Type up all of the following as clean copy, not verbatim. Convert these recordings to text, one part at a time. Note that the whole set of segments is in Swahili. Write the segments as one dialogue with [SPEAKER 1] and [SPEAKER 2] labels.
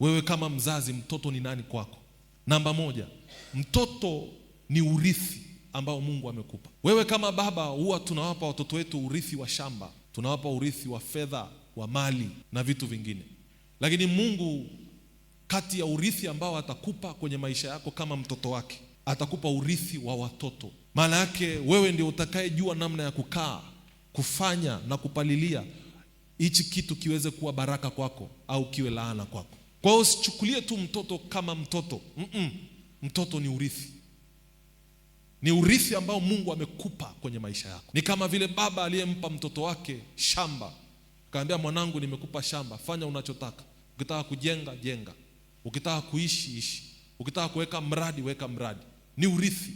[SPEAKER 1] Wewe kama mzazi, mtoto ni nani kwako? Namba moja, mtoto ni urithi ambao Mungu amekupa wewe. Kama baba, huwa tunawapa watoto wetu urithi wa shamba, tunawapa urithi wa fedha, wa mali na vitu vingine, lakini Mungu kati ya urithi ambao atakupa kwenye maisha yako kama mtoto wake, atakupa urithi wa watoto. Maana yake wewe ndio utakayejua namna ya kukaa, kufanya na kupalilia hichi kitu kiweze kuwa baraka kwako au kiwe laana kwako. Kwa hiyo usichukulie tu mtoto kama mtoto. Mtoto ni urithi, ni urithi ambao Mungu amekupa kwenye maisha yako. Ni kama vile baba aliyempa mtoto wake shamba, akaambia, mwanangu, nimekupa shamba, fanya unachotaka. Ukitaka kujenga jenga, ukitaka kuishi ishi, ukitaka kuweka mradi weka mradi. Ni urithi.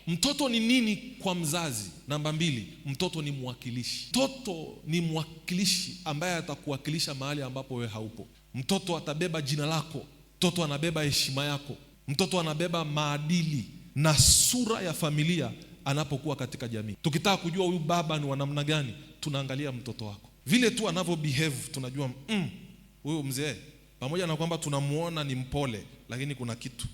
[SPEAKER 1] Mtoto ni nini kwa mzazi? Namba mbili, mtoto ni mwakilishi. Mtoto ni mwakilishi ambaye atakuwakilisha mahali ambapo wewe haupo. Mtoto atabeba jina lako, mtoto anabeba heshima yako, mtoto anabeba maadili na sura ya familia anapokuwa katika jamii. Tukitaka kujua huyu baba ni wa namna gani, tunaangalia mtoto wako, vile tu anavyo behave, tunajua huyu mzee, pamoja na kwamba tunamuona ni mpole, lakini kuna kitu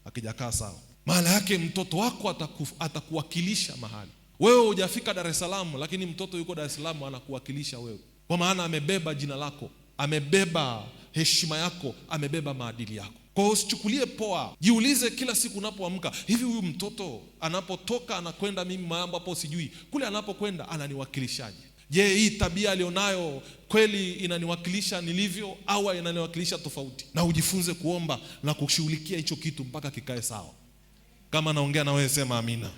[SPEAKER 1] akijakaa sawa. Maana yake mtoto wako atakuwakilisha mahali. Wewe hujafika Dar es Salaam, lakini mtoto yuko Dar es Salaam anakuwakilisha wewe, kwa maana amebeba jina lako, amebeba heshima yako, amebeba maadili yako. Kwa hiyo usichukulie poa, jiulize kila siku unapoamka, hivi huyu mtoto anapotoka anakwenda mimi mahali ambapo sijui, kule anapokwenda ananiwakilishaje? Je, hii tabia alionayo kweli inaniwakilisha nilivyo au inaniwakilisha tofauti? Na ujifunze kuomba na kushughulikia hicho kitu mpaka kikae sawa. Kama naongea na wewe sema amina.